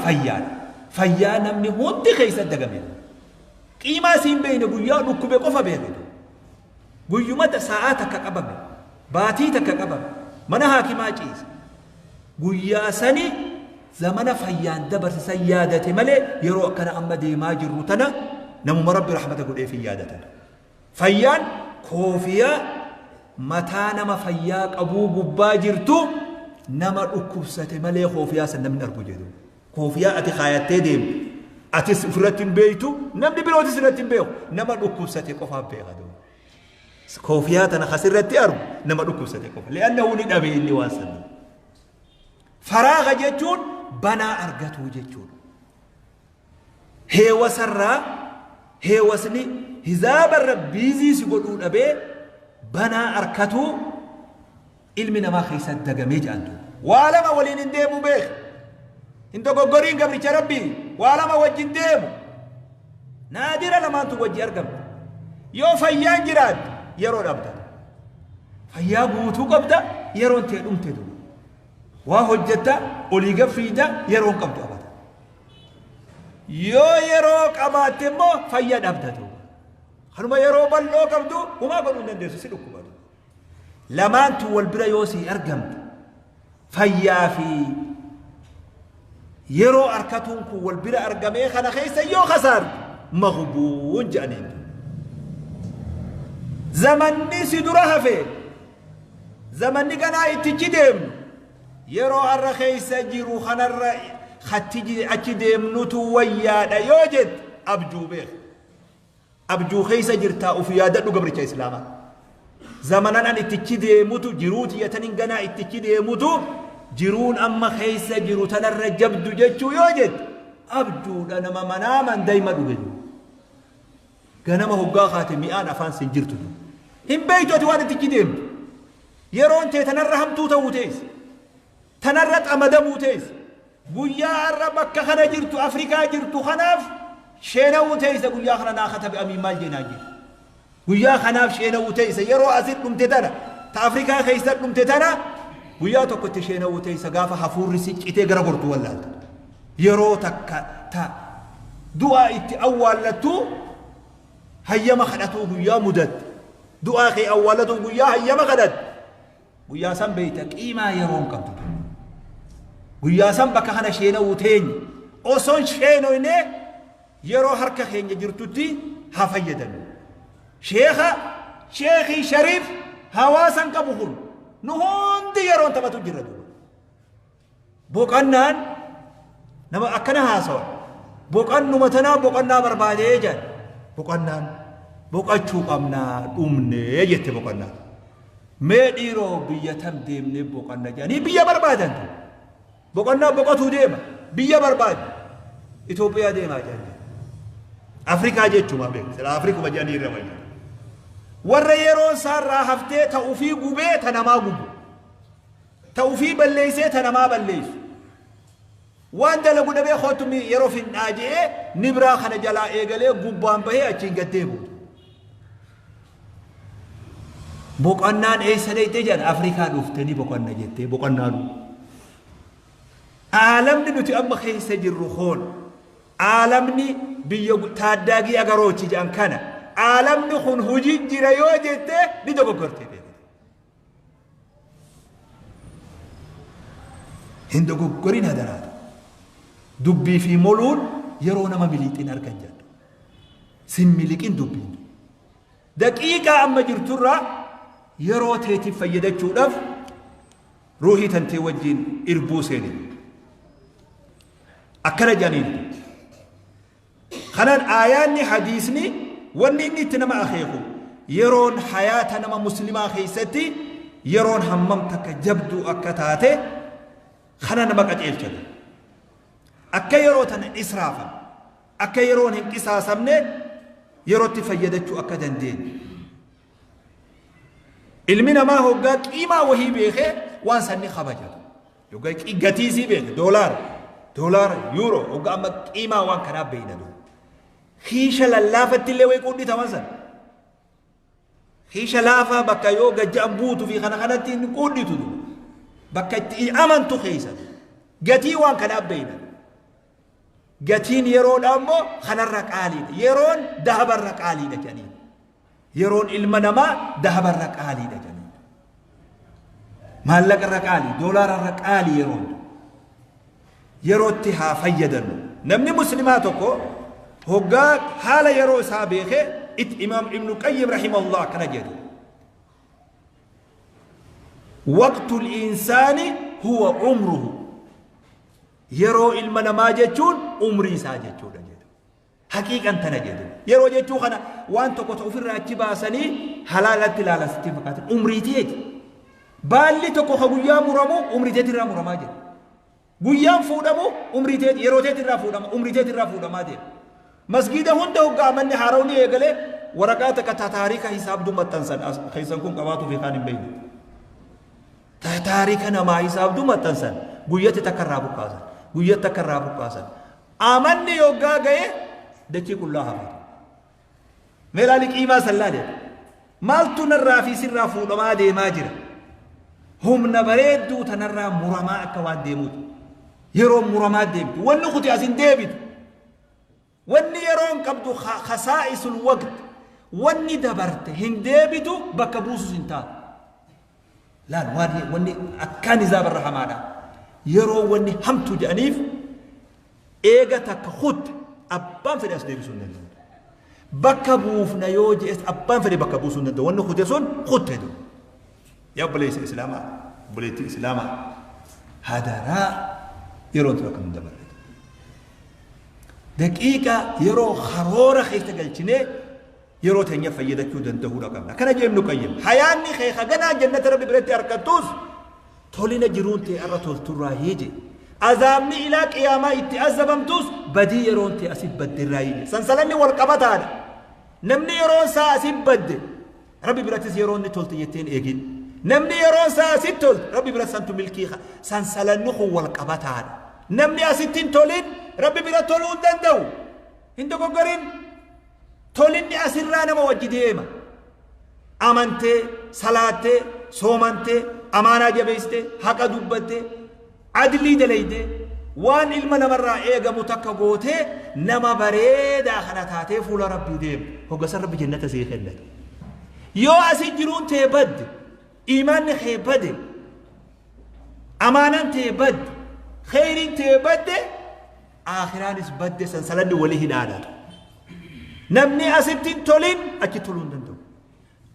fayyaadha. Fayyaa namni hundi keessatti dagame. Qiimaa siin beeyne guyyaa dhukkube qofa beekne. Guyyumata sa'aa takka qabame, baatii takka qabame, mana haakimaa ciise. Guyyaa sani zamana fayyaan dabarse san yaadate malee yeroo akkana amma deemaa jirru tana namuma Rabbi rahmata godheef hin yaadatan. Fayyaan koofiyaa mataa nama fayyaa qabuu gubbaa jirtu nama dhukkubsate malee koofiyaa san namni argu jedhu. Koofiyaa ati kaayattee deemtu atis ofirratti hin beektu, namni birootis irratti hin beeku, nama dhukkubsate qofaaf beeka duuba. Koofiyaa tana kasirratti argu nama dhukkubsate qofa. Li'annahu ni dhabe inni waan sana. Faraaga jechuun banaa argatuu jechuudha. Heewasarraa heewasni hizaabarra biizii si godhuu dhabee banaa arkatuu ilmi namaa keessa dagamee jedhan duuba. Waa lama waliin hin deemu beek. Hin dogoggoriin gabricha Rabbii. Waa lama wajjin deemu. Naadira lamaantu wajji argamte. Yoo fayyaan jiraatte yeroo dhabda. Fayyaa guutuu qabda, yeroon tee dhumte duuba. Waa hojjetta, olii gad fiigda, yeroo hin qabdu abada. Yoo yeroo qabaatte immoo fayya dhabda duuba. Kanuma yeroo bal'oo qabdu humaa godhuu hin dandeessu, si dhukkuba duuba. Lamaantu wal bira yoo sii argamte, fayyaa fi yeroo arkatuun kun wal bira argamee kana keessa yoo kasaarte maghbuun jedhaniin. Zamanni si dura hafe, zamanni ganaa ittichi deemnu, yeroo har'a keessa jiru kanarra hatti achi deemnutu wayyaadha yoo jette abjuu beeka. Abjuu keessa jirtaa uf yaadadhu gabricha Islaamaa. Zamanan an ittichi deemutu, jiruu tiyya tanin ganaa ittichi deemutu jiruun amma keessa jiru tanarra jabdu jechuu yoo jette abjuudha, nama manaaman dayma dhuge. Ganama hoggaa kaate mi'aan afaan sin jirtu. Hin beeytu ati waan ittichi deemtu. Yeroon tee tanarra hamtuu ta'uu teesse. Tanarra xamadamuu teesse. Guyyaa har'a bakka kana jirtu, Afrikaa jirtu kanaaf sheenawuu teessa, guyyaa kana naa katabe amiin maal jeenaa jiru. Guyyaa kanaaf sheenawuu teessa, yeroo asit dhumte tana, ta Afrikaa keessa dhumte tana guyyaa tokkotti sheenawuu teessa, gaafa hafuurri si citee gara gortu wallaalta. Yeroo takka ta du'aa itti awwaallattu hayyama kadhatuu guyyaa mudatte. Du'aa kee awwaallatu guyyaa hayyama kadhatte. Guyyaa san beeyta qiimaa yeroon qabdu. Guyyaa san bakka kana sheenawuu teenya. Osoon sheenoyne yeroo harka keenya jirtutti haa fayyadamnu. Sheekha sheekii shariif hawaasan qabu kun nu hundi yeroon taphatu jirra duuba. Boqannaan nama akkana haasawa. Boqannuma tanaa boqannaa barbaadee jedhan. Boqannaan boqachuu qabnaa dhumnee jette boqannaan. Mee dhiiroo biyya tam deemnee boqanna jedhanii biyya barbaadan. Boqannaa boqotuu deema, biyya barbaadu. Itoophiyaa deemaa jedhan. Afrikaa jechuuma beeku. Sila Afrikuma jedhanii irra wayya. Warra yeroon isaarraa haftee ta ufii gubee ta namaa gubu. Ta ufii balleessee ta namaa balleessu. Waan dalagu dhabee kootu yeroo finnaa je'ee nibraa kana jalaa eegalee gubbaan bahee achiin gad deebi'u. Boqonnaan eessa dheeyxee jedhan, Afrikaa dhuftanii boqonna jettee boqonnaanu. Aalamni nuti amma keessa jirru kun, aalamni biyya taaddaagii agaroochi jedhan kana, aalamni kun hojii jira yoo jette ni dogoggorte. Hin dogoggorin hadaraatu. Dubbii fi moluun yeroo nama miliixin argan jedhu. Sin miliqin dubbiin. Daqiiqaa amma jirturraa yeroo teetiif fayyadachuudhaaf ruuhii tantee wajjin irbuu seeni. Akkana jedhaniin. Kanan aayaanni hadiisni wanni inni itti nama akeeku yeroon hayaata nama muslimaa keessatti yeroon hammam takka jabduu akka taate kana nama qajeelchata. Akka yeroo tana hin israafan, akka yeroon hin qisaasamne, yerootti fayyadachuu akka dandeenyu. Ilmi namaa hoggaa qiimaa wahii beekee waan sanni kabajata. Yoggaa gatii isii beeke, doolaara, yuuroo, hoggaa amma qiimaa waan kanaa beeyna duuba. Kiisha lallaafatti illee wayii quudhita waan sana. Kiisha laafaa bakka yoo gajja'an buutu fi kana kanatti hin quudhitu duuba. Bakka itti amantu keessa. Gatii waan kanaa beeyna. Gatiin yeroodha ammoo kanarra qaaliidha. Yeroon dahabarra qaaliidha jedhaniin. Yeroon ilma namaa dahabarra qaaliidha jedhaniin. Maallaqarra qaalii, doolaararra qaalii yeroon. Yerootti haa fayyadamnu. Namni muslimaa tokko hoggaa haala yeroo isaa beekee itti Imaam Ibnu Qayyim rahimahullah akkana jedhu. Waqtul insaani huwa umruhu. Yeroo ilma namaa jechuun umrii isaa jechuudha jedhu. Haqiiqan tana jedhu. Yeroo jechuu kana waan tokko ta'u ofirraa achi baasanii halaalatti ilaalan sitti fakkaatan. Umrii teeti. Baalli tokko ka guyyaa muramu umrii teetirraa muramaa jira. Guyyaan fuudhamu umrii teeti yeroo teetirraa fuudhama umrii teetirraa fuudhamaa deema. Masgiida hunda hoggaa manni haarawni eegalee waraqaa takka ta taarika hisaabdu maxxansan keessan kun qabaatuu fi kaan hin beekne. Ta taarika namaa hisaabdu maxxansan guyyatti takka irraa buqqaasan guyyatti takka irraa buqqaasan. Amanni yoggaa ga'e dachii qullaa hafatu. Mee laali qiimaa san laali. Maaltu narraa fi sirraa fuudhamaa deemaa jira? Humna bareedduu tanarraa muramaa akka waan deemuuti. Yeroo muramaa deemti. Wanni kuti as hin deebitu. Wanni yeroon qabdu khasaa'isul waqt. Wanni dabarte hin deebitu bakka buusus hin taatu. Laal waan wanni akkaan isaa barra hamaadha. Yeroo wanni hamtu jedhaniif eega takka kutte abbaan fedhe as deebisuu hin danda'u. Bakka buufna yoo je'es abbaan fedhe bakka buusuu hin danda'u. Wanni kute sun kutte jiru. Yaa obboleessa Islaamaa, obboleettii Islaamaa, hadaraa yeroon tun akka hin dabarre. Daqiiqa yeroo karoora keessa galchinee yeroo teenya fayyadachuu danda'uudha qabna. Kana jee Ibnu Qayyim. Hayaanni kee haganaa jannata Rabbi biratti harkattus tolina jiruun tee irra tolturraa hiije. Azaabni ilaa qiyaamaa itti azabamtus badii yeroon tee asii baddirraa hiije. Sansalanni wal qabataadha. Namni yeroon isaa asii badde Rabbi birattis yeroon ni tolti jetteen eegin. Namni yeroon isaa asitti tolte Rabbi biratti santu milkii sansalanni kun wal qabataadha. Namni asitti hin tolin Rabbi bira toluu hin danda'u. Hin dogoggorin. Tolinni asirraa nama wajji deema. Amantee, salaattee, soomantee, amaanaa jabeessitee, haqa dubbattee, adlii dalaydee, waan ilma namarraa eegamu takka gootee nama bareedaa kana taatee fuula Rabbii deemtu. Hoggasan Rabbi jannata sii kennata. Yoo asi jiruun tee badde, iimaanni kee bade, amaanaan tee badde, kheyriin tee badde, aakhiraanis badde sansalanni walii hidhaadha. Namni asitti hin tolin achi toluu hin danda'u.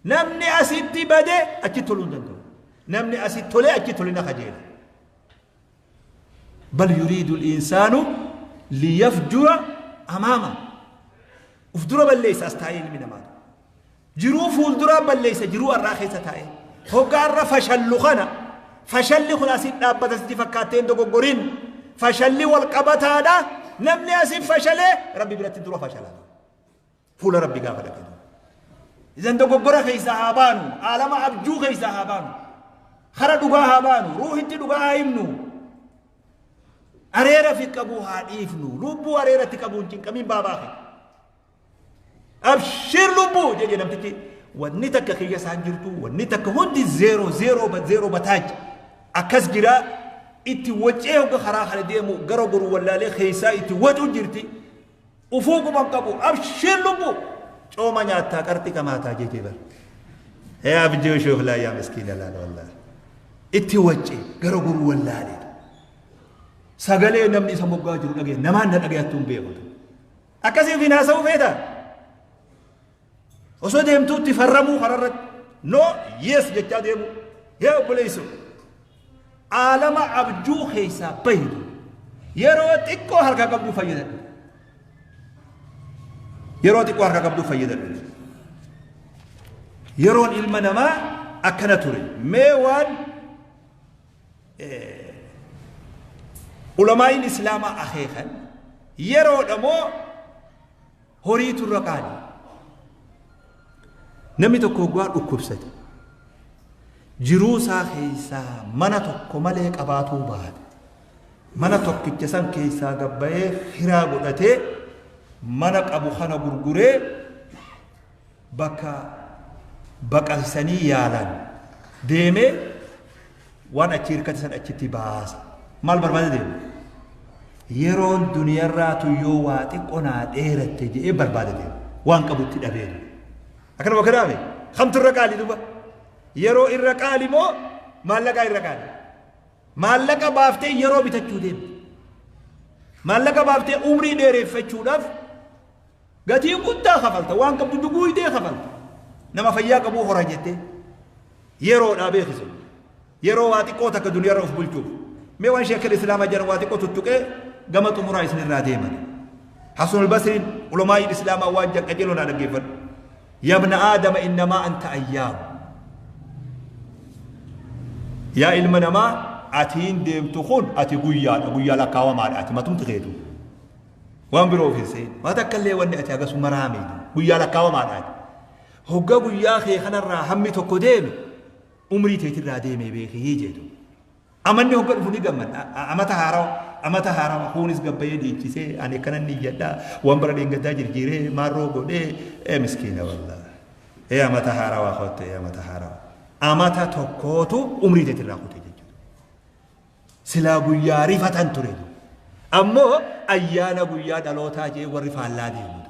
Namni asitti bade achi toluu hin danda'u. Namni asitti tolee achi tolina kajeela. Bal yuriidu al-insaanu liyafjura amaama. Uf dura balleessa as taa'ee ilmi namaa. Jiruu fuulduraa balleessa jiruu har'aa keessa taa'ee. Hoggaa har'a fashallu kana fashalli kun asitti dhaabbata sitti fakkaattee hin dogoggorin. Fashalli wal qabataadha. Namni asii fashalee Rabbi biratti dura fashala. Fuula Rabbi gaafa dhaqe. Isan dogoggora keessaa haa baanu. Aalama abjuu keessaa haa baanu. Kara dhugaa haa baanu. Ruuhitti dhugaa haa himnu. Areera fi qabuu haa dhiifnu. Lubbuu areeratti qabuu hin cinqamiin baabaa kee. Abshir lubbuu jedhe namtichi. Wanni takka kiyya isaan jirtu wanni takka hundi zeeroo zeeroo zeeroo bataaj akkas jira itti wacee hogga karaa kana deemu gara goru wallaalee keessaa itti wacu jirti. Ufuu quban qabu abshir lubbuu cooma nyaattaa qarxi qamaataa jechee bar. Hee abjuu shuuf laa yaa miskiina laal wallaahi. Itti wacce gara goru wallaalee. Sagalee namni isa moggaa jiru dhagee namaan na dhagayattuu hin beeku. Akkasii ofiin haasa'uu feeta. Osoo deemtuutti farramuu kararratti no yes jechaa deemu. Yaa obboleessoo. Aalama abjuu keessaa bahitu. Yeroo xiqqoo harka qabduu fayyadadhu. Yeroo xiqqoo harka qabduu fayyadadhu. Yeroon ilma namaa akkana ture. Mee waan ulamaa'iin islaamaa akeekan yeroodha moo horiitu irra qaali. Namni tokko hoggaa dhukkubsate jiruu isaa keessaa mana tokko malee qabaatuu baate mana tokkicha san keessaa gabbayee hiraa godhatee mana qabu kana gurguree bakka baqaqsanii yaalan deemee waan achi hirkate san achitti baasa. Maal barbaada deema? Yeroon duniyarraatu yoo waa xiqqoo naa dheeratte jedhee barbaada deema. Waan qabutti dhabee duba. Akkanuma kanaame kamtu irra qaali duba? Yeroo irra qaali moo maallaqaa irra qaali? Maallaqa baaftee yeroo bitachuu deemte. Maallaqa baaftee umrii dheereffachuudhaaf gatii guddaa kafalta. Waan qabdu duguuydee kafalta. Nama fayyaa qabuu hora jettee. Yeroodhaa beekisu. Yeroo waa xiqqoo takka duniyaarra of bulchuuf. Mee waan sheekal islaamaa jedhan waa xiqqoo tuttuqee gama xumuraa isinirraa deeman. Hasanul Basriin ulamaa'ii islaamaa waan jedhan qajeeloo naa dhaggeeffadhu. Yabna aadama innamaa anta ayyaam. Yaa ilma namaa atiin deemtu kun ati guyyaadha guyyaa lakkaawamaadha ati matumti keetu. Waan biroo of hin se'in. Waan takka illee wanni ati hagasuma raamee guyyaa lakkaawamaadha ati. Hogga guyyaa kee kanarraa hammi tokko deeme umrii teetirraa deemee beekii jeetu. Amanni hogga dhufu ni gammada. Amata haarawa amata haarawa kuunis gabbayee dhiichisee ani akkanan niyyadha waan bara dheengaddaa jirjiiree maarroo godhee ee miskiina wallaahi. Ee amata haarawa kotte ee amata haarawa. Amata tokkootu umrii teetirraa kute jechuudha. Silaa guyyaa rifatan ture. Ammoo ayyaana guyyaa dhalootaa jee warri faallaa deemu.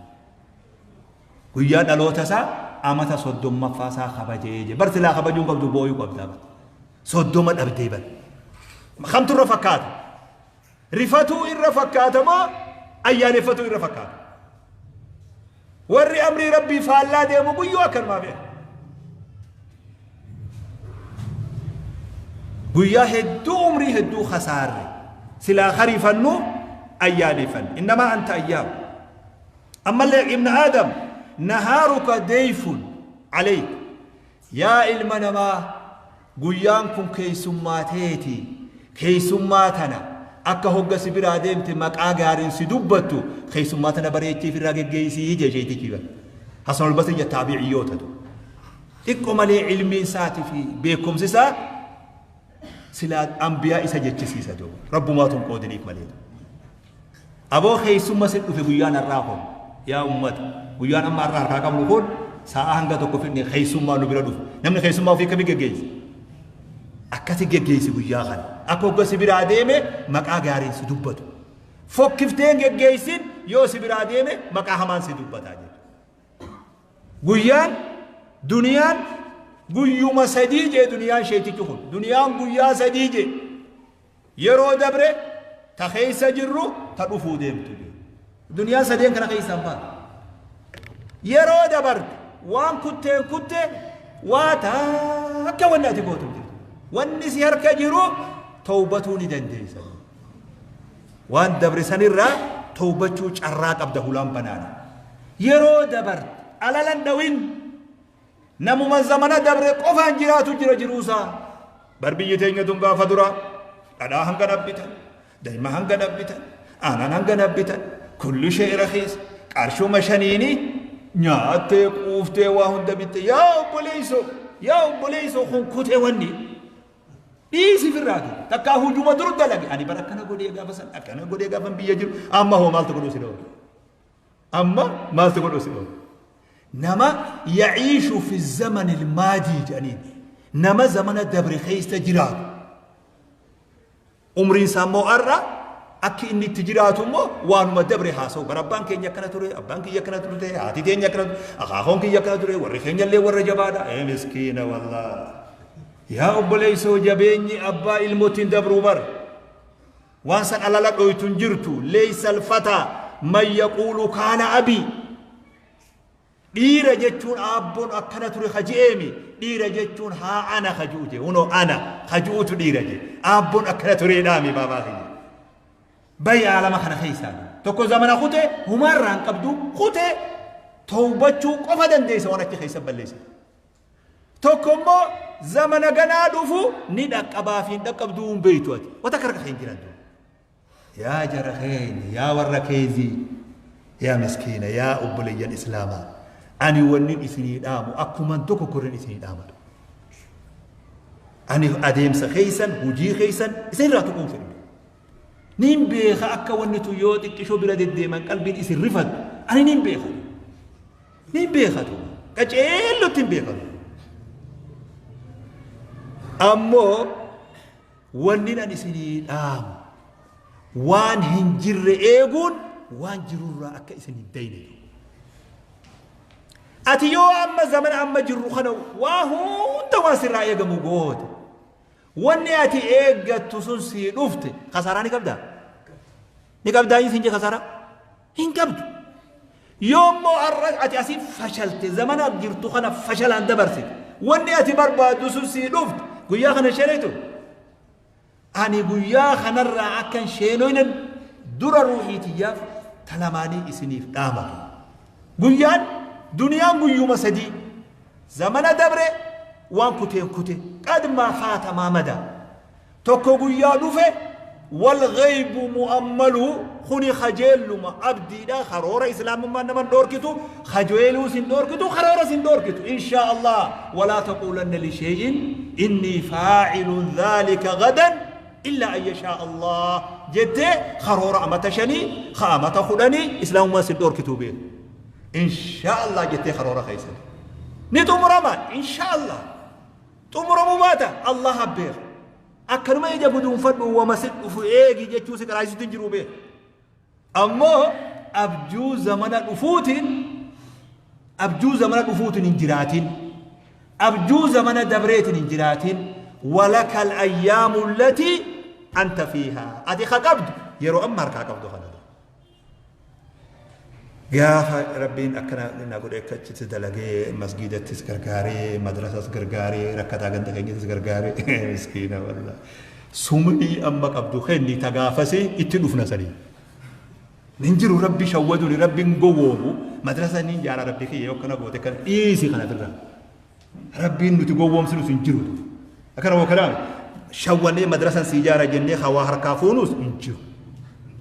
Guyyaa dhaloota isaa amata 30ffaa isaa kabajee jee. Bar silaa kabajuun qabdu booyuu qabda. 30 dhabdee bar. Kamtu irra fakkaata? Rifatuu irra fakkaata moo ayyaaneffatuu irra fakkaata? Warri amrii Rabbii faallaa deemu guyyuu akkanumaa beeka. Guyyaa hedduu umrii hedduu kasaarre. Silaa karifannu ayyaaneffanne. Innamaa anta ayyaam. Ammallee ibna Aadam nahaaruka deeyfun aleyk. Yaa ilma namaa guyyaan kun keessummaa teeti. Keessummaa tana akka hogga si biraa deemte maqaa gaariin si dubbattu keessummaa tana bareechiif irraa geggeessii jee sheeytichi bar. Hasan al-Basri ja taabi'iyyoota tu. Xiqqo malee ilmiin isaatii fi beekumsi isaa silaa anbiyaa isa jechisiisa tu. Rabbumaatu hin qoodiniif malee tu. Aboo keessumma si dhufe guyyaan har'aa kun yaa ummata guyyaan amma har'a harkaa qabnu kun sa'a hanga tokko fidne keessummaa nu bira dhufe. Namni keessummaa ofii akkamii geggeessa? Akkasi geggeessi guyyaa kana. Akka hogga si biraa deeme maqaa gaariin si dubbatu. Fokkifteen geggeessin yoo si biraa deeme maqaa hamaan si dubbataa jechuudha. Guyyaan duniyaan guyyuma sadii jee duniyaan sheetichi kun. Duniyaan guyyaa sadii jee. Yeroo dabre ta keessa jirru ta dhufuu deemtu jee. Duniyaan sadeen kana keessaa hin baatu. Yeroo dabarte waan kutteen kutte waa takka wanni ati gootu hin jirtu. Wanni si harka jiru tawbatuu ni dandeessa. Waan dabre sanirraa tawbachuu carraa qabda hulaan banaadha. Yeroo dabarte alalan dhawin namuma zamana dabre qofaan jiraatu jira jiruusaa. Bar biyyi teenya tun gaafa dura dhadhaa hanga nabbitan, daa'ima hanga nabbitan, aanan hanga nabbitan, kulli shee rakiis, qarshuma shaniini nyaattee quuftee waa hunda bitte. Yaa obboleessoo, yaa obboleessoo kun kutee wanni. Dhiisi firraa kee. Takkaa hujuma dur dalage. Ani bar akkana godhee gaafa san akkana godhee gaafa biyya jiru. Amma hoo maaltu godhuu si dhoowwe? Amma maaltu godhuu si dhoowwe? Nama ya'iishu fi zaman ilmaadii jedhaniin. Nama zamana dabre keessa jiraatu. Umriin isaa immoo har'a akki inni itti jiraatu immoo waanuma dabre haasa'u. Bara abbaan keenya akkana ture, abbaan kiyya akkana ture, haati teenya akkana ture, akaakoon kiyya akkana ture, warri keenya illee warra jabaadha. Ee miskiina wallaa. Yaa obboleessoo jabeenyi abbaa ilmootti hin dabruu bar. Waan san alala dhoytu hin jirtu. Leeysa alfataa man yaquulu kaana abii. Dhiira jechuun aabboon akkana ture ka je'eemi. Dhiira jechuun haa ana ka ju'u jee. Hunoo ana ka ju'utu dhiira jee. Aabboon akkana tureedhaami baabaa kiyya. Bayi aalama kana keessaa. Tokko zamana kute humaarraa hin qabdu kute towbachuu qofa dandeessa waan achi keessa balleessa. Tokko immoo zamana ganaa dhufu ni dhaqqabaa fi hin dhaqqabduu hin beektu ati. Wata akka harka kee hin jiran. Yaa jara keenya, yaa warra keezii, yaa miskiina, yaa obboleeyyan islaamaa, ani wannin isinii dhaamu akkuman tokko korrin isinii dhaamatu. Ani adeemsa keessan, hujii keessan isin irraa tuquun fedhu. Niin beeka akka wanni tun yoo xiqqishoo bira deddeeman qalbiin isin rifattu. Ani niin beeka. Niin beeka tu. Qaceellotti hin beeka. Ammoo wannin an isinii dhaamu Waan hin jirre eeguun waan jirurraa akka isin hin dayne. Ati yoo amma zamana amma jirru kana waa hunda waan sirraa eegamu goote, wanni ati eeggattu sun sii dhufte, kasaaraa ni qabdaa? Ni qabdaa isin je kasaaraa? Hin qabdu. Yoo immoo har'a ati asii fashalte, zamana jirtu kana fashalaan dabarsite, wanni ati barbaaddu sun sii dhufte, guyyaa kana sheenaytu? Ani guyyaa kanarraa akkan sheenoynan dura ruuhii tiyyaaf talamaanii isiniif dhaamatu. Guyyaan duniyaan guyyuma sadii. Zamana dabre waan kuteen kute, qad maa faata maa madaa. Tokko guyyaa dhufe, wal ghaybu mu'ammalu, kuni kajeelluma abdiidha. Karoora islaamummaan naman dhoorkitu, kajeeluus hin dhoorkitu, karooras hin dhoorkitu, inshaa Allah. Walaa taquulanna lishee'in innii faacilun dhaalika gadan illaa an yashaa Allah jettee karoora amata 5 ka amata 10 islaamummaan sin dhoorkituu beeku. Inshaa Allah jettee karoora keessatti ni xumurama, inshaa Allah. Xumuramuu baata, Allah beeka. Akkanuma ija guduunfadhu, wama si dhufu eegi jechuu si qaraasisuutti hin jiru beeka. Ammoo abjuu zamana dhufuutiin hin jiraatin, abjuu zamana dabreetiin hin jiraatin. Walaka al-ayyaamu allatii anta fiihaa, ati ka qabdu yeroo amma harkaa qabdu kana. Gaafa Rabbiin akkana na godhe, akkachitti dalagee, masgiidattis gargaaree, madrasas gargaaree, rakkataa ganda keenyattis gargaaree, miskiina wallah, sumnii amma qabdu kenni, ta gaafasi itti dhufna sanii nin jiru. Rabbi shawwaduuni, Rabbiin gowwoomu. Madrasa nin jaara, Rabbi kiyya yoo akkana goote kana dhiisi, kana firra Rabbiin nuti gowwoomsinus hin jiru. Akkana woo kanaa shawwanee madrasan si ijaara jennee hawaa harkaa fuunus hin jiru.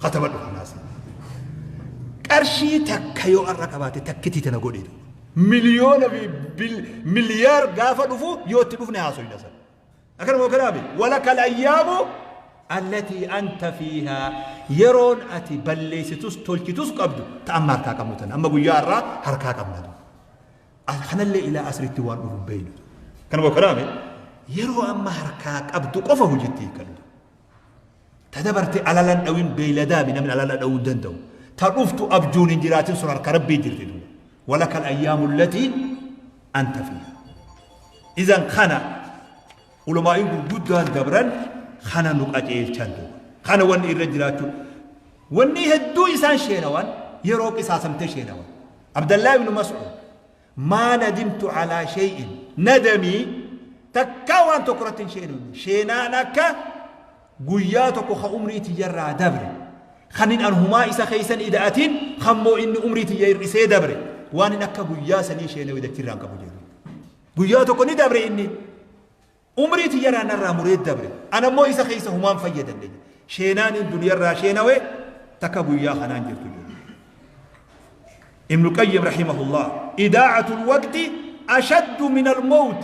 Katabadhu kanaas. Qarshii takka yoo har'a qabaate, takkitii tana godhi. Miliyoona fi miliyaar gaafa dhufu yoo itti dhufne haasoyna sana. Akkana woo kanaa walaka al-ayyaamu allatii anta fiihaa, yeroon ati balleessitus tolchitus qabdu ta amma harkaa qabnu tana, amma guyyaa har'aa harkaa qabna. Kanallee ilaa asritti waan dhufu hin beeynu. Kanuma kanaame yeroo amma harkaa qabdu qofa hojiitti hiikkadhu. Ta dabarte alalan dhawin, beeyladaami namni alala dhawuu hin danda'u. Ta dhuftu abjuun hin jiraatin, sun harka Rabbii jirti duuba. Walaka al-ayyaamu allatii anta fiihaa. Idan kana ulamaa'iin gurguddaan dabran kana nu qajeelchan duuba. Kana wanni irra jiraachuu. Wanni hedduu isaan sheenawan, yeroo qisaasamtee sheenawan. Abdallaa ibn Mas'ud, "Maa nadimtu alaa shay'in nadamii," takkaa waan tokko irratti hin sheenu, sheenaan akka guyyaa tokko ka umrii tiyyarraa dabre, kanin an humaa isa keeysan ida'atin, kammoo inni umrii tiyya hir'isee dabre, waan hin akka guyyaa sanii sheenawi dachirraan qabu jedhu. Guyyaa tokko ni dabre, inni umrii tiyyarraa narraa muree dabre, anammoo isa keeysa humaan fayyadanne, sheenaan duniyarraa sheenawe takka guyyaa kanaan jirtu jedhu. ابن القيم رحمه الله، "إضاعة الوقت أشد من الموت."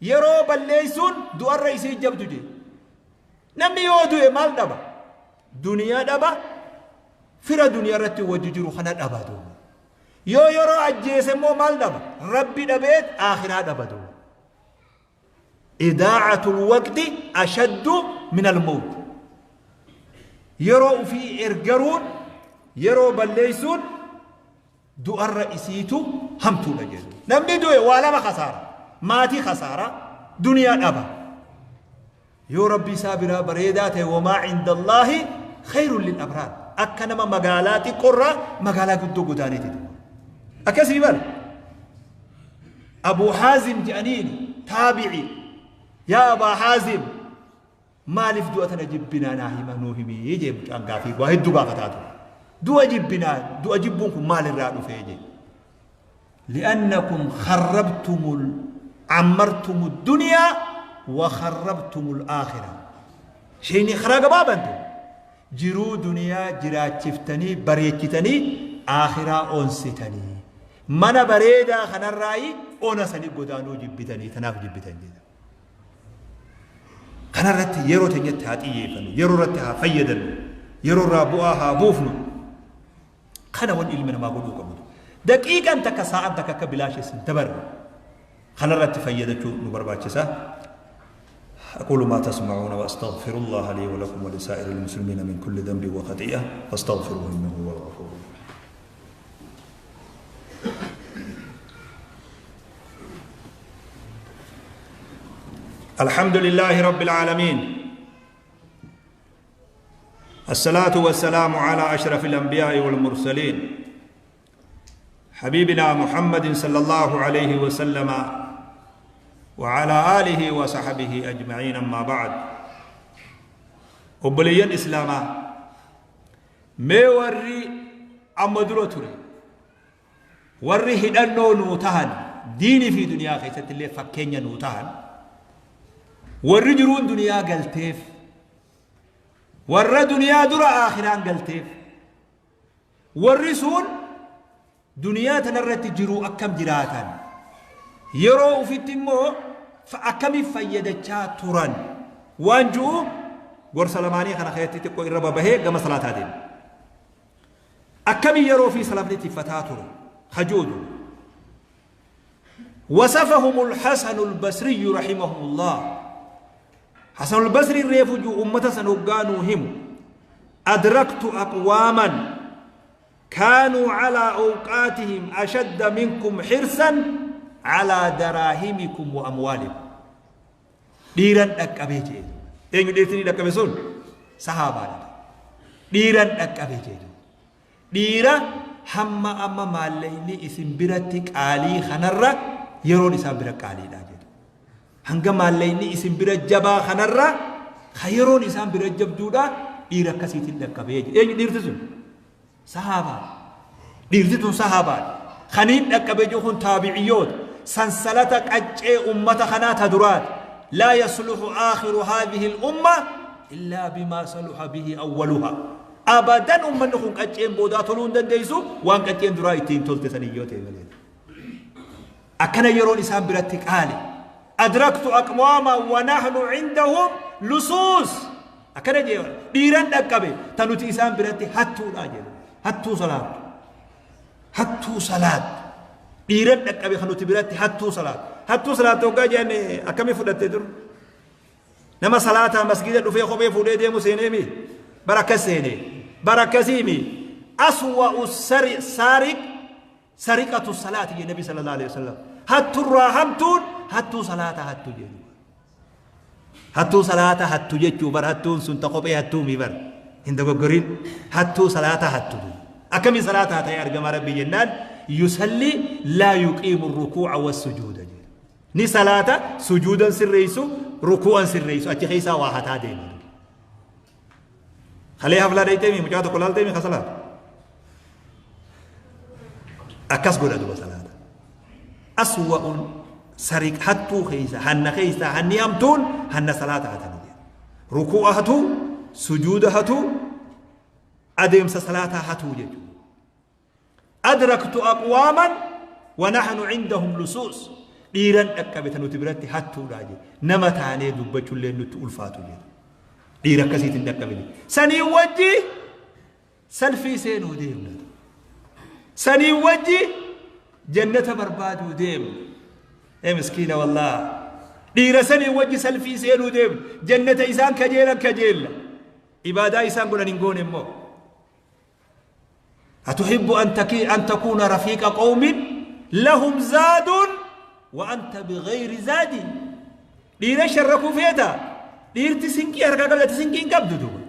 Yeroo balleessuun du'arra isii jabdu jee. Namni yoo du'e maal dhaba? Duniyaa dhaba, fira duniyaa irratti wajji jiru kana dhaba duuba. Yoo yeroo ajjeese immoo maal dhaba? Rabbi dhabeet aakhiraa dhaba duuba. إضاعة الوقت أشد من الموت. Yeroo ufii ergaruun, yeroo balleessuun du'arra isiitu hamtuudha jedhu. Namni du'e waa lama kasaara. Maatii kasaara, duniyaa dhaba. Yoo Rabbi isaa biraa bareedaa ta'e, وما عند الله خير للأبرار. Akka nama magaalaa xiqqoorraa magaalaa guddoo godaaneeti. Akkasii bara. Abu Haazim jedhaniin, taabi'i. "Yaa Abaa Haazim, maaliif du'a tana jibbinaa? Naa hima, nuu himii," jee mucaan, gaafii waa hedduu gaafataa ture. "Du'a jibbinaa, du'a jibbuun kun maalirraa dhufee?" jee. لأنكم خربتم عمرتم الدنيا وخربتم الآخرة. شيني خرا قبابا jiruu duniyaa jiraachiftanii bareechitanii aakhiraa onsitanii, mana bareedaa kanarraayi ona sanii godaanuu jibbitanii, tanaaf jibbitan jedha. Kanarratti yeroo teenyatti haa xiyyeeffannu, yeroo irratti haa fayyadannu, yeroo irraa bu'aa haa buufnu. Kana wanni ilmi namaa godhuu qabu. Daqiiqaan takka, sa'aan takka akka bilaashees hin dabarre kanarratti fayyadachuu nu barbaachisa. أقول ما تسمعون وأستغفر الله لي ولكم ولسائر المسلمين من كل ذنب وخطيئة فاستغفروه إنه هو الغفور الرحيم. الحمد لله رب العالمين، الصلاة والسلام على أشرف الأنبياء والمرسلين حبيبنا محمد صلى الله عليه وسلم وعلى آله وصحبه أجمعين، أما بعد. Obboleeyyan Islaamaa, mee warri amma dura ture, warri hidhannoo nuu tahan, diinii fi duniyaa keessatti illee fakkeenya nuu tahan, warri jiruun duniyaa galteef, warra duniyaa dura aakhiraan galteef, warri sun duniyaa tanarratti jiruu akkam jiraatan, yeroo ufitti immoo akkamiif fayyadachaa turan waan ji'u gorsa lamaanii kana keessatti xiqqoo irra babahee gama salaataa deema. Akkamii yeroo fi salafni tiffataa ture hajuudu. وصفهم الحسن البصري رحمه الله. حسن البصري ريفجو أمة سنقانوهم: أدركت أقواما كانوا على أوقاتهم أشد منكم حرصا على دراهمكم وأموالكم. Dhiiran dhaqqabee jee. Eenyu dhiirtini dhaqqabe sun? Sahaabaadha. Dhiiran dhaqqabee jee. Dhiira hamma amma maallaqni isin biratti qaalii kanarra yeroon isaan bira qaaliidha jedhu. Hanga maallaqni isin bira jabaa kanarra ka yeroon isaan bira jabduudha dhiira akkasiitiin dhaqqabee jedhu. Eenyu dhiirti sun? Sahaabaa. Dhiirti tun sahaabaadha. Kaniin dhaqqabee jiru kun taabiciyyoota. Sansalata qaccee ummata kanaa ta duraati. لا يصلح آخر هذه الأمة إلا بما صلح به أولها. أبدا أمة نكون قجين بودا تلون دنديسو وان قجين درايتين تلت سنيوتي ملين. أكن يرون إسان برتك آلي. أدركت أقواما ونحن عندهم لصوص. أكن جيوان ديران دكبه تنوتي إسان برتك حتو راجل حتو صلاة حتو صلاة. dhiiran dhaqqabe kan nuti biratti hattuu salaatu. Hattuu salaatu hoggaa jenne akkamii fudhatte dur? Nama salaataa masgida dhufee kophee fuudhee deemu seeneemi? Bara akkas seenee. Bara akkasiimi. أسوأ السارق سرقة الصلاة jedhe Nabi صلى الله عليه وسلم. Hatturraa hamtuun hattuu salaata hattu jedhu. Hattuu salaata hattu jechuu bar hattuun sun ta kophee hattuumi bar. Hin dogoggorin. Hattuu salaata hattu. Akkamii salaata ta'e argama Rabbi jennaan يصلي لا يقيم الركوع والسجود jedha. Ni salaata sujuudan sirreessu, rukuu'an sirreessu, achi keessaa waa hataa deema. Kalee haflaa dhayiteemi mucaa tokko laalteemi ka salaata. Akkas godha duba salaata. أسوأ سارق hattuu keessa hanna keessa hanni hamtuun hanna salaata hatanii jedha. Rukuu'a hatuu, sujuuda hatuu, adeemsa salaataa hatuu jechuudha. أدركت أقواما ونحن عندهم لصوص. Dhiiran dhaqqabe ta nuti biratti hattuudha jedhe. Nama taanee dubbachuullee nutti ulfaatu jedhe. Dhiira akkasiitiin dhaqqabine. Sanii wajji salfii seenuu deemna. Sanii wajji jannata barbaaduu deemna. Ee miskiina wallaa. Dhiira sanii wajji salfii seenuu deemna. Jannata isaan kajeelan kajeella. Ibaadaa isaan godhan hin goone immoo. أتحب أن تكون رفيق قوم لهم زاد وأنت بغير زاد؟ Dhiira sharrakuu feeta? Dhiirti sinqii harkaa qabdati sinqii hin qabdu duuba.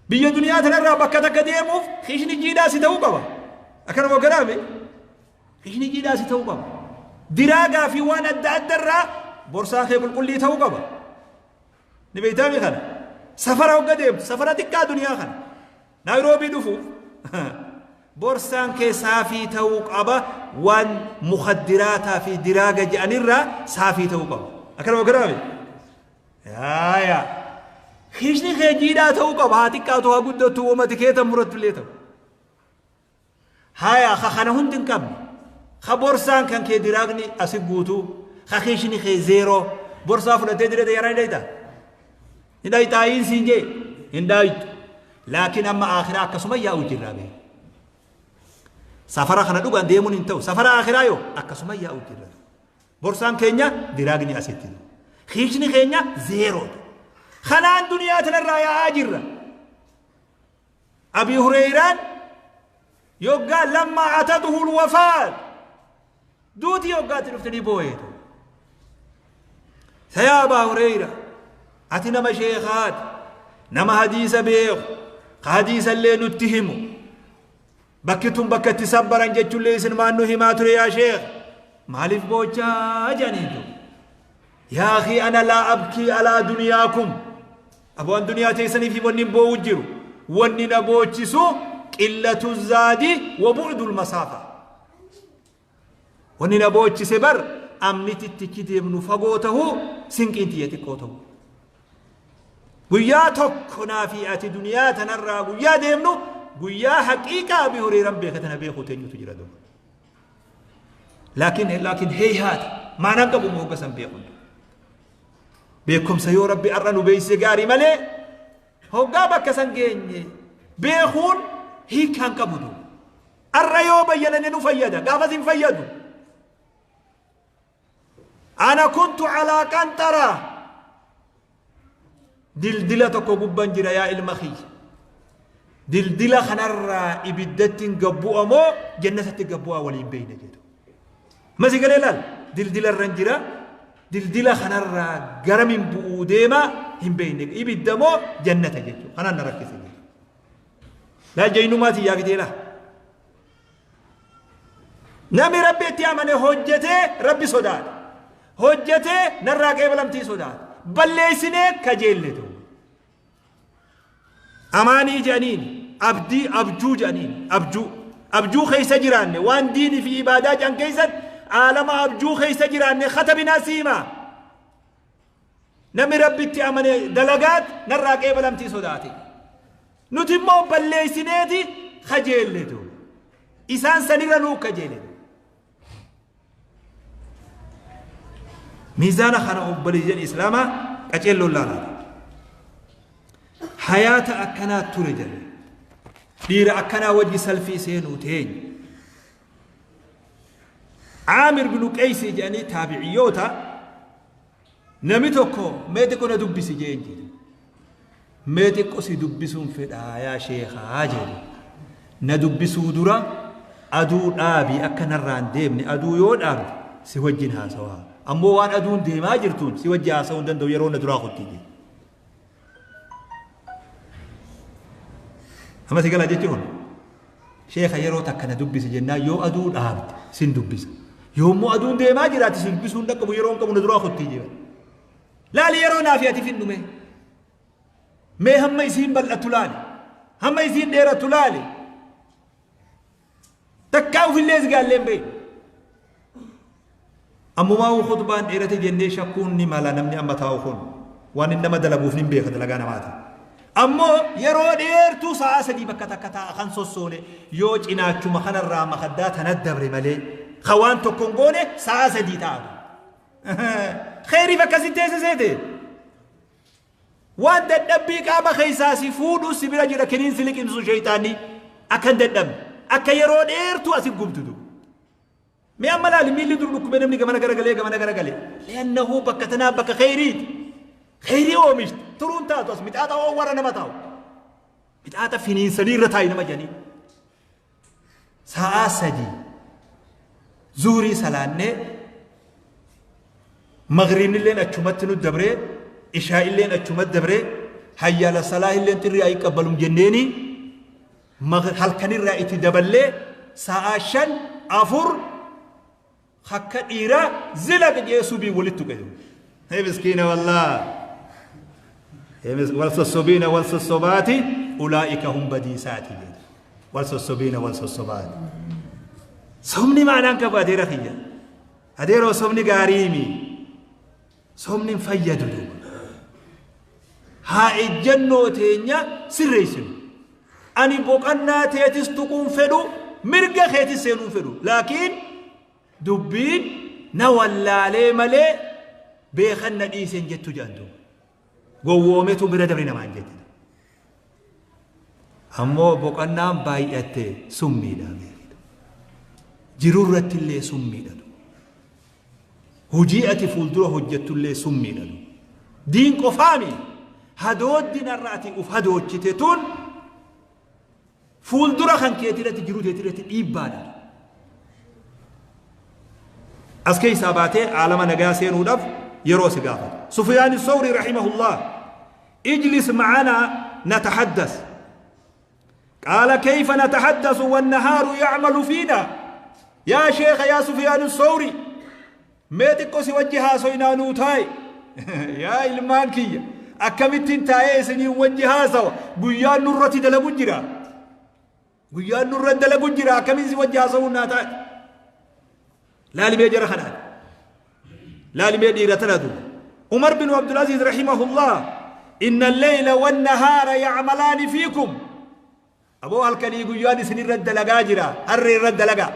Biyya duniyaa tanarraa bakka takka deemuuf kishni jiidhaa si ta'uu qaba. Akkanuma garaame kishni jiidhaa si ta'uu qaba. Diraagaa fi waan adda addarraa borsaa kee qulqullii ta'uu qaba. Ni beektaami kana. Safara hogga deemtu, safara xiqqaa duniyaa kana. Naayiroobii dhufuuf borsaan kee saafii ta'uu qaba, waan mukaddiraataa fi diraaga jedhanirraa saafii ta'uu qaba. Akkanuma garaame. Yaaya. Kishni kee jiidhaa ta'uu qaba, haa xiqqaatu haa guddattu, uumati kee tan murattu illee ta'u. Haya, ka kana hundi hin qabne. Ka borsaan kan kee diraagni asi guutuu, ka kishni kee zeeroo, borsaa fudhatee diree xayyaaraa ni dhaytaa? Ni dhaytaa siin jee? Hin dhaytu. Laakiin amma akhiraa akkasuma yaa'u jirraa bee. Safara kana dhugaan deemuun hin ta'u. Safara akhiraa yoo akkasuma yaa'u jirra. Borsaan keenya diraagni asitti. Kiishni keenya zeeroodha. Kanaan duniyaa tanarraa yaa'aa jirra. Abii Hureyraan yoggaa lammaa atatuhu lwafaat, duuti yoggaatti dhufte ni booyeetu. Sayaa Abaa Hureyra, ati nama sheekaati, nama hadiisa beeku, ka hadiisa illee nutti himu, bakki tun bakka itti sabbaran jechuullee isin maan nu himaa ture, yaa sheekh, maaliif boochaa jedhaniitu. Yaa akii, ana laa abkii alaa duniyaakum, aboo an duniyaa teessaniif wanni hin boo'u jiru, wanni na boochisu qillatu zaadi wa bu'dul masaafa. Wanni na boochise bar amni tittichi deemnu fagoo tahuu, sinqiin tiyya xiqqoo ta'u. Guyyaa tokko naa fi ati duniyaa tanarraa guyyaa deemnu, guyyaa haqiiqaa Abi Hureyran beeka tana beekuu teenyutu jira duuba. Laakiin heeyhaata maanaan qabu hogga san beekun. Beekumsa yoo Rabbi har'a nu beeyse gaarii malee, hoggaa bakka san geenye beekuun hiikaan qabu duuba. Har'a yoo bayyananne nu fayyada, gaafas hin fayyadu. Ana kuntu alaa qanxara, dildila tokko gubban jira, yaa ilma kiyya. Dildila kanarraa ibiddatti hin gabbu'a moo jannatatti gabbu'aa waliin beeyna jedhu. Masi galee laal, dildila irran jira, dildila kanarraa garamin bu'uu deema hin beeyne, ibidda moo jannata jechuudha. Kanaan na rakkise jedhu. Laal jaynumaa tiyyaa fitee laa. Namni Rabbi itti amane hojjetee Rabbi sodaata. Hojjetee narraa qeebalamtii sodaata. Balleessinee kajeelletu. Amaanii jedhaniin abdii, abjuu jedhaniin abjuu. Abjuu keessa jiraanne, waan diinii fi ibaadaa jedhan keessatti aalama abjuu keessa jiraanne katabinaa siimaa. Namni Rabbi itti amane dalagaat narraa qeebalamtii sodaate. Nuti immoo balleessineeti kajeelletu. Isaan sanirra nuu kajeeletu. Miizaana kana obboleeyyan Islaamaa qaceelloon laalaa. Hayaata akkanaa ture jedhe. Dhiira akkanaa wajji salfii seenuu teenya. Aamir binu Qeysii jedhanii taabiciyyoota nami tokko mee xiqqo na dubbisi jeen jedhe. Mee xiqqo si dubbisuun fedhaa yaa sheekaa jedhe. Na dubbisuu dura aduu dhaabi, akka narraan deemne aduu yoo dhaabde si wajjin haasawaa. Ammoo waan aduun deemaa jirtuun si wajji haasawuu hin danda'u, yeroo na duraa kutti jedhe. Amma si galaa jechuun, sheeka yeroo takka na dubbisi jennaan, yoo aduu dhaabde sin dubbisa. Yoo immoo aduun deemaa jiraate si dubbisuu hin dhaqqabu, yeroo hin qabu, na duraa kutti jedhe. Laali yeroo naa fi ati finnu mee. Mee hamma isiin bal'attu laali. Hamma isiin dheerattu laali. Takkaa ufillee si gaallee hin beeknu. Ammumaa khutbaan dheerate jennee shakkuun ni mala, namni amma taa'u kun waan inni nama dalaguuf ni beeka dalagaa namaati. Ammoo yeroo dheertuu sa'a 3 bakka takka taa'a kan sossoone, yoo cinaachuma kanarraa makaddaa tana dabre malee ka waan tokko hin goone sa'a 3 taa'u. Kheyriif akkasitti teesse seete. Waan dadhabbii qaama keessaa si fuudhu si bira jira, kiniinsi liqimsu sheeyxaanni akka hin dadhabne, akka yeroo dheertuu asi gubtutu. Mee amma laali, miilli dur dhukkubee namni gamana garagalee gamana garagalee. Li'annahu bakka tanaa bakka kheyriiti. Kheyrii oomishti. Turuun taatu as mixaaxa warra nama taa'u. Mixaaxa finiinsanii irra taa'i nama jedhanii. Sa'aa 3 zuhurii salaannee, magriibnilleen achumatti nu dabree, ishaa'illeen achumatti dabree, hayyaala salaahilleen xirrii ayi qabbalum jenneeni halkanirraa itti daballee sa'aa 5 4 akka dhiiraa zilaq jee subii walitti tuqe. Hee miskiina wallaa. Wal sossobiina wal sossobaati, ulaa'ika hum badiisaati jedhe. Wal sossobiina wal sossobaati. Sobni maanaan qabu adeera kiyya. Adeeroo, sobni gaariimi. Sobni hin fayyadu duuba. Haa ejjennoo teenya sirreessinu. Ani boqannaa teetis tuquun fedhu, mirga keetis seenuun fedhu. Laakiin dubbiin na wallaalee malee beekan na dhiisen jettu jedhan duuba. Gowwoometu bira dabre namaan jetti. Ammoo boqonnaan baay'atte summiidha. Jiruu irratti illee summiidha. Hujii ati fuuldura hojjettullee summiidha. Diin qofaami hadooddin har'a ati uf hadoochite tun fuuldura kan keetirratti jiruu teetirratti dhiibbaadha. As keessaa baatee aalama nagaa seenuudhaaf yeroo si gaafata. Sufyaan Sawrii rahimahullah اجلس معنا نتحدث. قال كيف نتحدث والنهار يعمل فينا؟ يا شيخ يا سفيان الثوري mee xiqqoo si wajji haasoynaa nuu taa'i. Yaa ilmaan kiyya, akkamittiin taa'ee isinii wajji haasawa? Guyyaan nurratti dalagu jira, guyyaan nurratti dalagu jira, akkamiin si wajji haasawuu naa taa'e? Laalimee jara kanaan, laalimee dhiira tana duuba. Umar bin Abdulaziz rahimahullah, inna alleyla wannahaara yacmalaani fiikum. Aboo, halkanii guyyaan isin irra dalagaa jira, harree irra dalagaa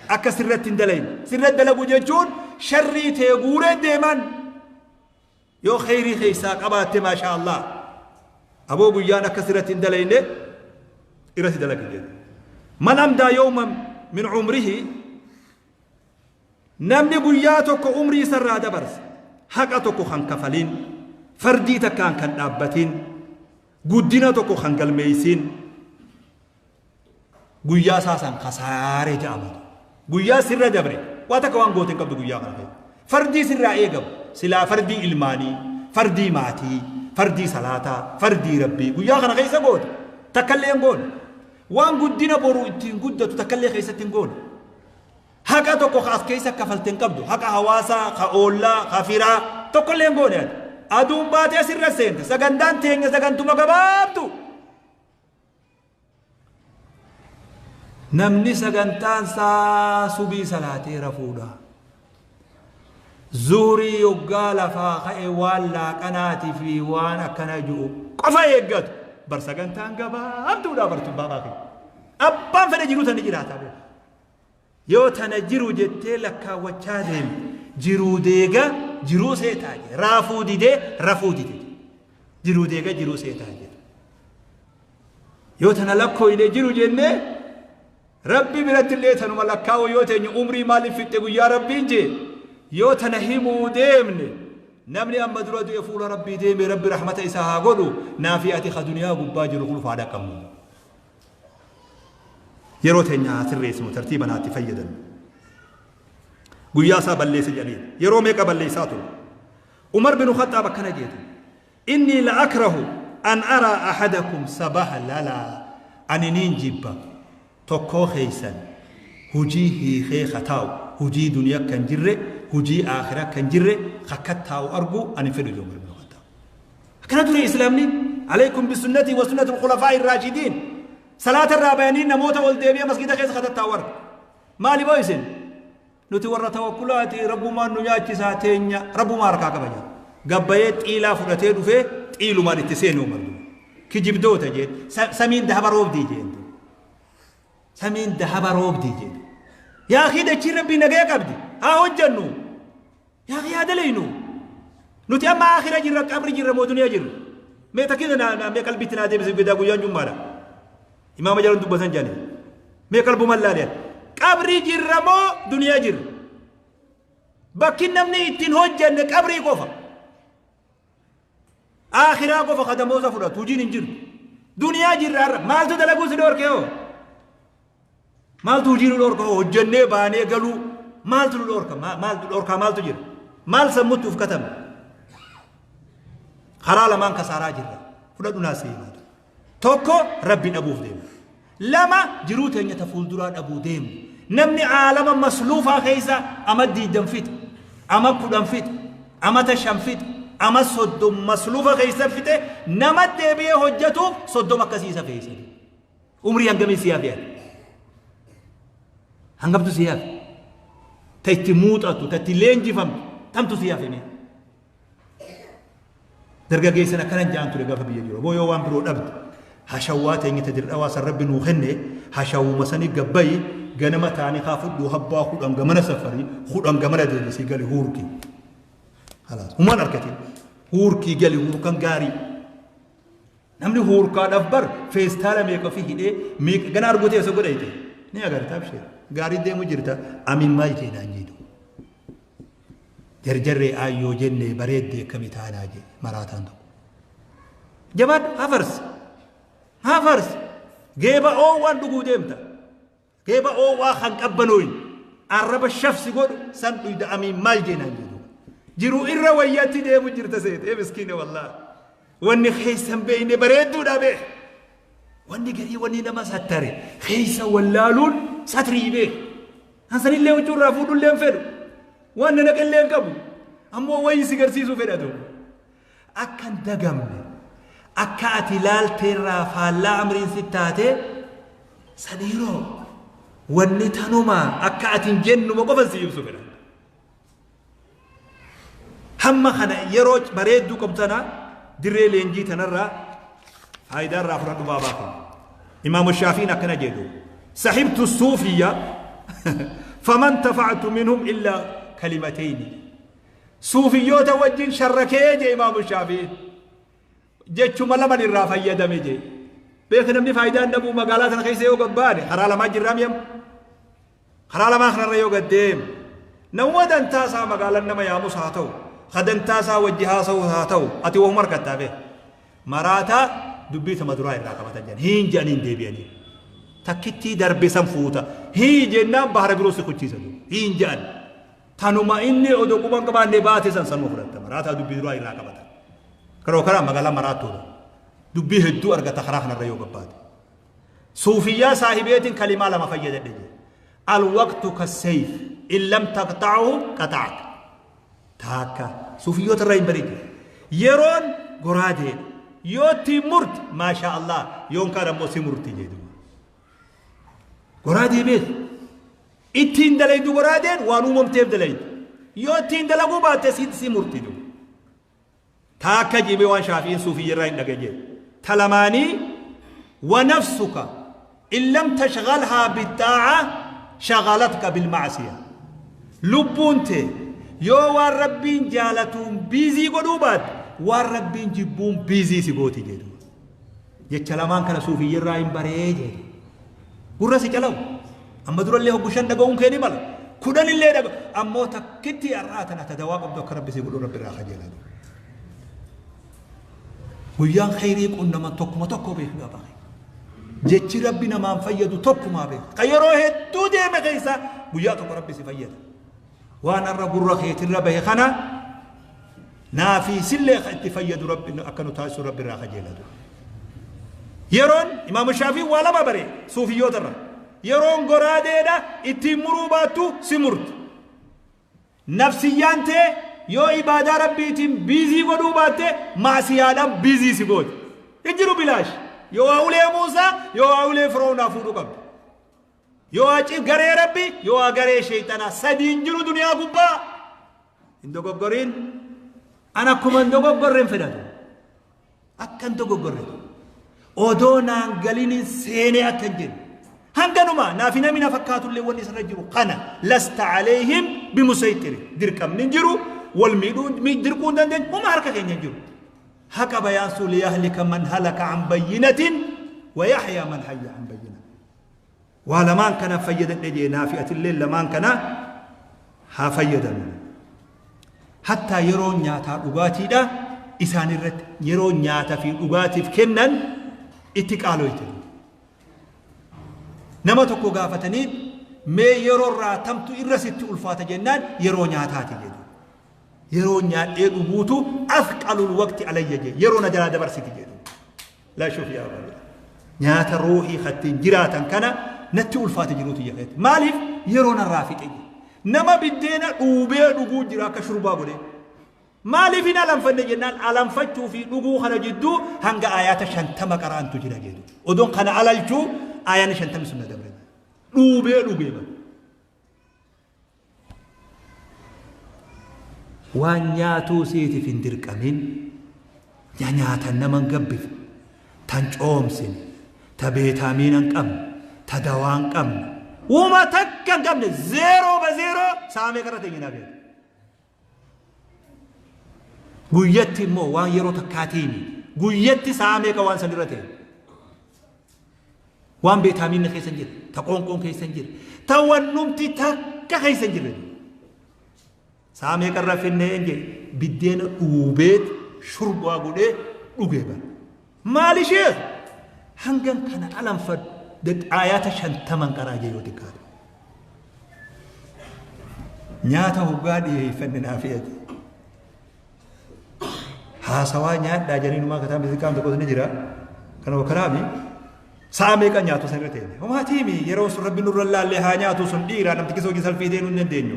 akka sirratti hin dalayne. Sirratti dalagu jechuun sharrii tee guuree deeman. Yoo kheyrii keessaa qabaatte, maashaa Allah. Aboo, guyyaan akka sirratti hin dalayne irratti dalagi jedhu. Man amdaa yawma min umrihi, namni guyyaa tokko umrii isarraa dabarse haqa tokko kan kafalin, fardii takkaan kan dhaabbatin, guddina tokko kan galmeeysin, guyyaa isaa san kasaare jedhama. Guyyaa sirra dabre waa takka waan goote hin qabdu. Guyyaa kana keessa fardii sirraa eegamu silaa fardii ilmaanii, fardii maatii, fardii salaataa, fardii rabbii guyyaa kana keessa goote takkallee hin goone. Waan guddina boru ittiin guddatu takkallee keessatti hin goone. Haqa tokko ka as keessa kafalte hin qabdu. Haqa hawaasaa, ka oollaa, ka firaa tokkollee hin goone. Ati aduun baatee asirra seente. Sagantaan teenya sagantuma gabaabdu. Namni sagantaan isaa subii salaatee rafuudha. Zuhurii yoggaa lafaa ka'e waan laaqanaatii fi waan akkana jiru qofa eeggatu. Bar sagantaan gabaabduudha bartu baabaa kee. Abbaan fedhe jiru tani jiraata. Yoo tana jiru jettee lakkaawwachaa deemte, jiruu deega jiruu seetaa jee, raafuu didee rafuu dide, jiruu deega jiruu seetaa jee. Yoo tana lakkooyne jiru jennee rabbi biratti illee tanuma lakkaa'u yoo teenye, umrii maaliif fixxe guyyaa rabbiin jee yoo tana himuu deemne, namni amma dura du'e fuula rabbii deeme, rabbi rahmata isaa haa godhu. Naafi ati ka duniyaa gubbaa jiru kulfaa dhaqqabnu. Yeroo teenya haa sirreessinu, tartiiba naatti fayyadamnu. Guyyaa isaa balleessa jedhanii yeroo meeqa balleessaa ture. Umar bin Khaxaab akkana jeetu: inni la akrahu an araa ahadakum sabaha lalaa. Ani niin jibba tokkoo keeysan hujii hiikee kataa'u, hujii duniyaa kan jirre, hujii aakhira kan jirre kakkattaa'u argu ani fedhu jedhu Umar bin Khaxaab. Akkana ture islaamni. Alaykum bisunnatii wa sunnati alkhulafaa'i raashidiin. Salaata irraa bayanii namoota ol deebi'ee masgida keessa katattaa'u arga. Maali boo isin? Nuti warra tawakkulaati, rabbumaan nu nyaachisaa, teenya rabbumaa harkaa qaba jedha. Gabbayee xiilaa fudhatee dhufee xiilumaan itti seene Umar. Kijibdoota jeen. Samiin dahaba roobdii jeen. Samiin dahaba roobdii jeen. Yaa akii, dachiin rabbii nagaya qabdi. Haa hojjannu. Yaa akii, haa dalaynu. Nuti amma aakhira jirra, qabri jirra moo duniyaa jirra? Mee takkina naa mee qalbiitti naa deebise gadaa guyyaan jummaadha. Imaama jalan dubbatan jedhani. Mee qalbuman laale. Qabri jirra moo duniyaa jirra? Bakki namni ittiin hojjenne qabrii qofa. Aakhiraa qofa kadamoosa fudhatu hojiin hin jiru. Duniyaa jirra har'a. Maaltu dalaguu si dhoorke hoo? Maaltu hojii nu dhoorka hoo? Hojjennee baanee galuu maaltu nu dhoorka? Maaltu dhoorkaa maaltu jira? Maal sammutti uf katame? Karaa lamaan kasaaraa jirra. Fudhadhu naa si himaatu. Tokko rabbi dhabuuf deema. Lama jiruu teenya ta fuulduraa dhabuu deemu. Namni aalama masluufaa keessa ama 20 fixa, ama 10 fixa, amata 5 fixa, ama 30 masluufa keessa fixe, nama deebi'ee hojjetuuf 30 akkasii isa fe'isa. Umrii hangamii si hafe ati? Hangamtu si hafe? Ta itti muuxattu, ta itti leenjifamtu, tamtu si hafe mee? Dargaggeessan akkanan ja'an ture gaafa biyya jiru. Boo, yoo waan biroo dhabde hashawwaa teenya ta dirdhawaa san rabbi nuu kenne, hashawwuma sanii gabbayi ganama taanii kaa fudhu, habbaa 10 gamana safarii, 10 gamana deebisii gali huurkii. Halaas humaan argatin huurkii gali huurkan gaarii. Namni huurkaadhaaf bar feestaala meeqa fi hidhee meeqa gana arguu teessa godha ite. Ni agarta abshee. Gaarii deemu jirta amin maal jeenaan jedhu. Jarjarree aayyoo jenne bareeddee akkami taanaa jee maraataan tokko. Jabaadhu, hafarsi. Hafarsi. Geeba oowwaan dhuguu deemta. Geeba oowwaa kan qabbanooyin. Arraba shafsi godhu san dhuyda amiin maal jeenaan jedhu. Jiru irra wayyaatti deemu jirta seete miskiina wallaahi. Wanni keessan beeyne bareedduudha beek. Wanni garii wanni nama sattare keessa wallaaluun satrii beek. Hansanillee huccuu irraa fuudhullee hin fedhu. Waan na naqellee hin qabu. Ammoo wayii si garsiisuu fedhatu. Akka hin dagamne, akka ati laalteerraa faallaa amriin si taate saniiroo wanni tanumaa akka ati hin jennuma qofan si ibsu fedha. Hamma kana yeroo bareedduu qabdu tana dirree leenjii tanarraa faayidaa irraa fudhadhu baabaa keenya. Imaamu Shaafiin akkana jedhu. Sahibtu suufiyya faman tafa'tu minhum illa kalimatayni. Suufiyyoota wajjin sharrakee jee Imaamu Shaafiin. Jechuma laman irraa fayyadame jee. Beeka namni faayidaa hin dhabuu magaalaa tana keessa yoo gabbaane karaa lamaa jirraa miyam. Karaa lamaan kanarra yoo gad deeme namuma dantaa isaa magaalaan nama yaamus haa ta'u, ka dantaa isaa wajji haasa'us haa ta'u, ati wahuma argattaa bee. Maraataa dubbii tama duraa irraa qabatan jedhan. Hiin jedhanii hin deebi'anii. Takkittii darbe san fuuta. Hii jennaan bahara biroo si kuchiisa duuba. Hiin jedhan. Tanuma inni odoo quba hin qabaanne baate san sanuma fudhatta. Maraataa dubbii duraa irraa qabatan. Karoo karaa magaalaa maraattuudha. Dubbii hedduu argata karaa kanarra yoo gabbaate. Suufiyyaa saahibeetiin kalimaa lama fayyadadhe jedhe. Alwaqtu kassayf in lam taqxa'uhu qaxa'ak. Taakka suufiyyoota irraa hin bareedu. Yeroon goraadeedha. Yoo ittiin murte maashaa Allah yoon kaan ammoo si murti jedhu. Goraadee beeku. Ittiin dalaydu goraadeen waan uumamteef dalaydu. Yoo ittiin dalaguu baatte si murti jedhu. Ta akka jibe waan shaafi'iin suufiyya irraa hin dhagaye jedhe. Ta lamaanii wa nafsuka in lam tashghalhaa bixaa'a shagalatka bilma'asiya. Lubbuun tee yoo waan Rabbiin jaalatuun biizii godhuu baatte waan Rabbiin jibbuun biizii si gooti jedhu. Jecha lamaan kana suufiyya irraa hin baree jedhe. Gurra si calawu. Amma durallee hoggu shan dhaga'uun kee ni mala. Kudhan illee dhaga. Ammoo takkitti har'aa tana ta dawaa qabdu akka Rabbi si godhu Rabbi irraa kajeelaa jiru. Guyyaan khayrii qunnaman tokkuma tokko beeku yaa baay'ee. Jechi Rabbi namaan fayyadu tokkumaa beeku. Ka yeroo hedduu deeme keessa guyyaa tokko Rabbi si fayyada. Waan har'a gurra keetirra bahe kana naafii sillee ka itti fayyadu Rabbi akka nu taasisu Rabbi irraa kajeelatu. Yeroon Imaamu Shaafiin waa lama bare suufiyyoota irraa. Yeroon goraadeedha ittiin muruu baattu si murti. Nafsiyyaan tee yoo ibaadaa Rabbiitiin biizii godhuu baatte maasiyaadhaan biizii si gooti. Hin jiru bilaash. Yoo waa ulee Muusaa yoo waa ulee Firoonaa fuudhuu qabda. Yoo waa garee Rabbi yoo waa garee sheeyxanaa sadiin jiru duniyaa gubbaa. Hin dogoggoriin. An akkuma hin dogoggorre hin fedhatu. Akka hin dogoggorre. Odoo naan galinin seenee akka hin jenne. Hanganuma naafi namni na fakkaatullee wanni isarra jiru kana lasta aleeyhim bimusayxiri. Dirqamni hin jiru wal miidhuu dirquu hin dandeenyu homa harka keenya hin jiru. Haqa bayaansuu liyahlika man halaka an bayyinatin wa yaxyaa man hayya an bayyina. Waa lamaan kana fayyadadhe jee naafi atillee lamaan kana haa fayyadamnu. Hattaa yeroo nyaataa dhugaatiidha isaan irratti yeroo nyaata fi dhugaatiif kennan itti qaaloyte. Nama tokko gaafatanii mee yeroo irraa tamtu irra sitti ulfaata jennaan yeroo nyaataati jedhu. Yeroo nyaadhee dhuguutu afqalul waqti alayya jedhu yeroo na jalaa dabarsiti jedhu. Laa shuuf yaa Rabbi. Nyaata ruuhii kattiin jiraatan kana natti ulfaate jiruu tiyya keessatti. Maaliif yeroo narraa fixe. Nama biddeena dhuubee dhuguu jira akka shurbaa godhee. Maaliif hin alanfanne jennaan alanfachuu fi dhuguu kana jidduu hanga aayaata 50 qara'antu jira jedhu. Odoon kana alalchuu aayaanni 50 sun na dabre. Dhuubee dhugee bara. Waan nyaatuu siitiif hin dirqamin. Ya nyaatan nama hin gabbifne, ta hin coomsine, ta beetaamiina hin qabne, ta dawaa hin qabne, woma takka hin qabne, zeeroo ba zeeroo sa'a meeqa irra teenya naa beeka. Guyyatti immoo waan yeroo takkaatiini. Guyyatti sa'a meeqa waan san irra teenya. Waan beetaamiinni keessa hin jirre, ta qoonqoon keessa hin jirre, ta wannumti takka keessa hin jirre. Sa'a meeqarra finnee jee biddeena dhuubeet shurbaa godhee dhugee bara. Maali sheekh? Hangan kana alanfadhu aayaata 50 qaraa jee yoo xiqqaate. Nyaata hoggaa dhiyeeffanne naa fe'ate. Haasawaa nyaadhaa jedhanii numaa kitaabni xiqqaan tokkos ni jira. Kana kanaami sa'a meeqa nyaatu san irra teenye. Homaatiimi yeroo sun rabbi nurra laallee haa nyaatu sun dhiiraa namtichi hojii salfii deemuu hin dandeenyu.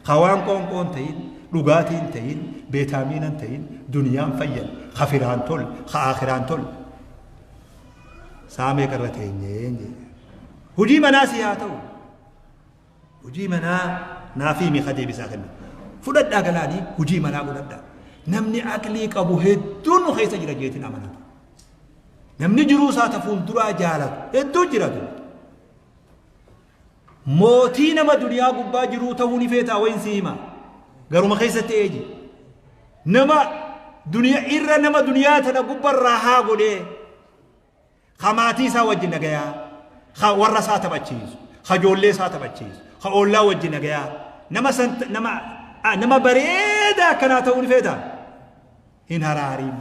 Ka waan qoonqoon ta'in, dhugaatiin ta'in, beetaamiinan ta'in, duniyaan fayyan, ka firaan tol, ka aakhiraan tol. Sa'a meeqa irra teenyee jedhe. Hojii manaa si haa ta'u. Hojii manaa naafii miika deebisaa kenna. Fudhadhaa galaanii hojii manaa godhadhaa. Namni aqlii qabu hedduun nu keessa jira jeetiin amanatu. Namni jiruu isaa ta fuulduraa jaalatu hedduun jiratu. Mootii nama duniyaa gubbaa jiruu ta'uu ni feetaa wayin si hima. Garuma keessatti eeji. Nama duniyaa irra nama duniyaa tana gubbarraa haa godhee. Ka maatii isaa wajjin nagayaa. Ka warra isaa taphachiisu. Ka ijoollee isaa taphachiisu. Ka oollaa wajjin nagayaa. Nama san nama nama bareedaa akkanaa ta'uu ni feetaa. Hin haraariin.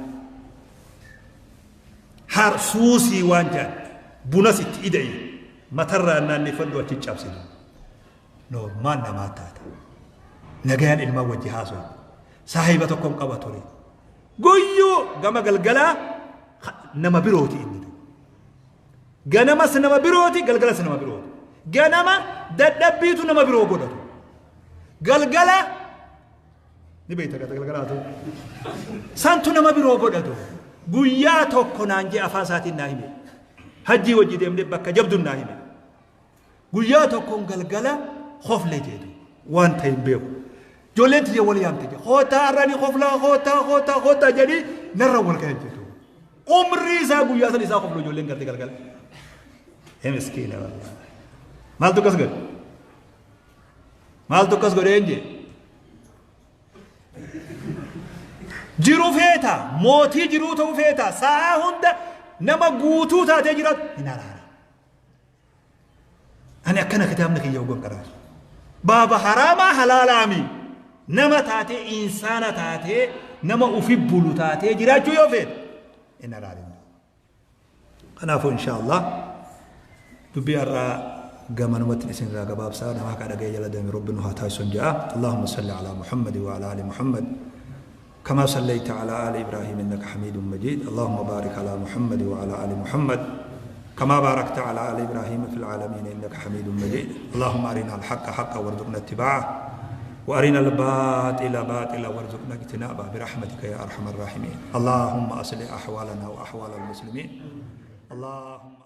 Har suusii waan jedhan bunas itti ida'i matarraa naanneffadhu achi cabsitu. Normaal namaa taata. Nagayaan ilmaan wajji haasoyta. Saahiba tokkon qaba ture. Guyyuu gama galgalaa nama birooti inni. Ganamas nama birooti, galgalas nama birooti. Ganama dadhabbiitu nama biroo godhatu. Galgala ni beekta gata galgalaatu. Santu nama biroo godhatu. Guyyaa tokko naan jee afaan isaatiin naa hime. Hajjii wajji deemnee bakka jabduun naa hime. Guyyaa tokkoon galgala kofle jeetu waan ta'e hin beeku. Ijoolleen tiyya wal yaamte jee kootaa har'anii koflaa kootaa kootaa kootaa jedhii narra wal gahan jeetu. Umrii isaa guyyaa san isaa koflu ijoolleen garte galgala. Ee miskiina wallaahi. Maaltu akkas godhe? Maaltu akkas godhe een jee? Jiru feeta, mootii jiruu ta'uu feeta, sa'aa hunda nama guutuu taatee jiraatu hin araara. Ani akkana kitaabni kiyya hoggan qaraasu. Baaba haraamaa halaalaami. Nama taatee insaana taatee nama ufi bulu taatee jiraachuu yoo feete hin araarin. Kanaafuu insha Allah dubbii har'aa gamanumatti isin irraa gabaabsaa nama haqa dhaga'ee jala deeme rabbi nu haa taasisun ja'a. Allahumma salli ala Muhammad wa ala ali Muhammad. كما صليت على آل إبراهيم إنك حميد مجيد. اللهم بارك على محمد وعلى آل محمد كما باركت على آل إبراهيم في العالمين إنك حميد مجيد. اللهم أرنا الحق حقا وارزقنا اتباعه وأرنا الباطل باطلا وارزقنا اجتنابه برحمتك يا أرحم الراحمين. اللهم أصلح أحوالنا وأحوال المسلمين. اللهم